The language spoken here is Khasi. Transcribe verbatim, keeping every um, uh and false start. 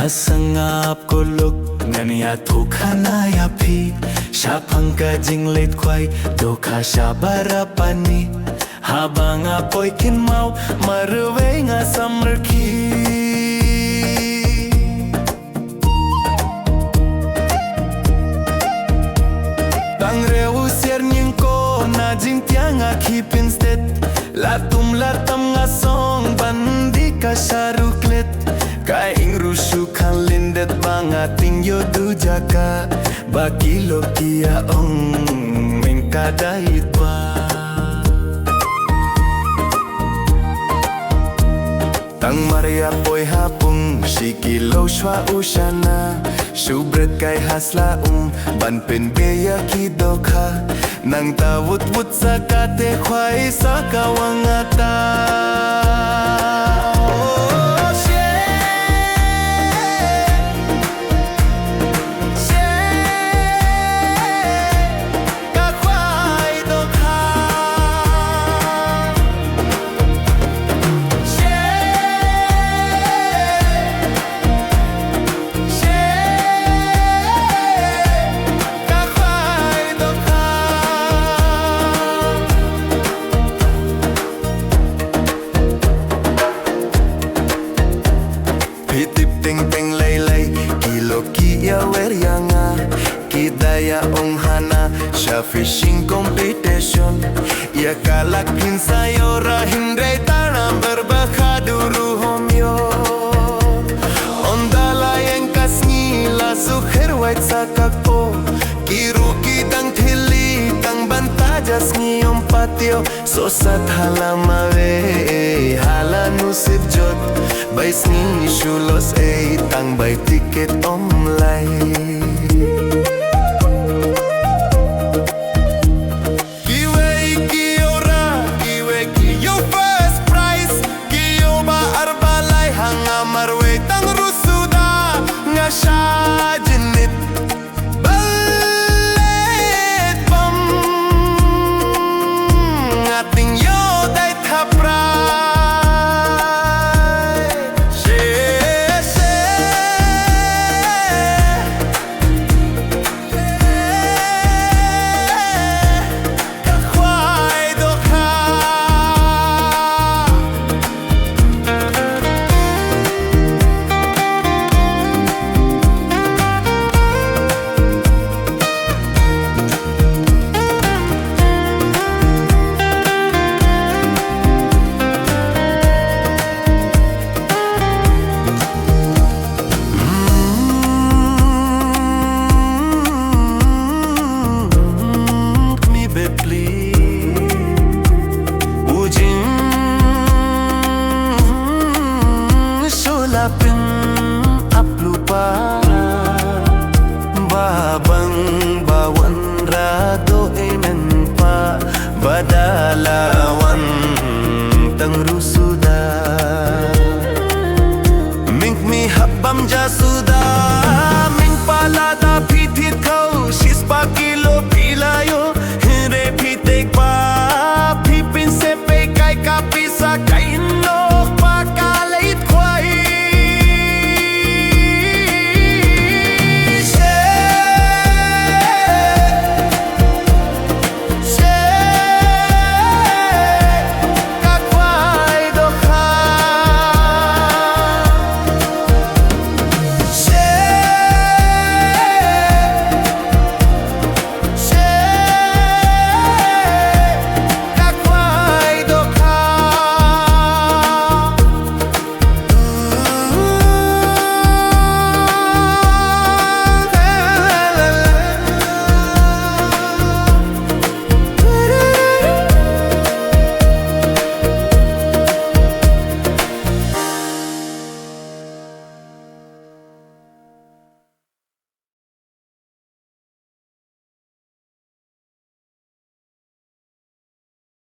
Sngap ko lok, ngan ïathuh khana ïa phi shaphang ka jingleit khwai dohkha sha Barapani. Haba nga poi kynmaw marwei nga samrkhie. Tang riew u siar nyngkong na jingtieng nga khie pynstet. La tum la tam nga song ban die ka sharu klet. Ka ing ruh shu khan lyndet ba nga tieng ïoh du jaka. Ba ki lok ki ïa ong meng ka dait ba. Tang mar ïa poi ha pung shi kilo shuwa u shana. Shu bret kai ha sla um ban pynbeit ïa ki dohkha. Nangta wut wut sa kate khwai sa ka wang ata. Oh, shit. Shit. Ka khwai dohkha. Shit. Shit. Ka khwai dohkha. Phi tip teng teng lei lei, ki lok ki ïa wer ïa nga, ki da ïa ong hana sha fishing competition. Ïa ka lak phin sa ïoh ra hynrei tang nambar ba khatduh ruh ym ïoh. Ynda la ïeng ka sngi la shu kher wait sa ka ko, ki ruh ki dang thylli tang ban ta ja sngi ym pat ïoh. Soh sat ha la mawei, ha la nusip jot. Bai sngi shu los ei, tang bai tiket ym lai. Kiwei ki ïoh ra, kiwei ki ïoh first prize. Ki ïoh ba ar ba lai, ha nga marwei tang ruh suda. Nga shah jynit. Ba leit bam, nga tieng ïoh dait ha prai. She, she, ka khwai dohkha. Mi bepli u jing shu la pyn ap lypa. Ba bang ba wanrah doh ei mynta, ba da la wan tang ruh suda. Ming mi hap bam ja suda. Ming pala da phi thied khaw, shispah kilo phi la ïoh. Hynrei phi tip ba phi pynsep ei kai ka pisa kai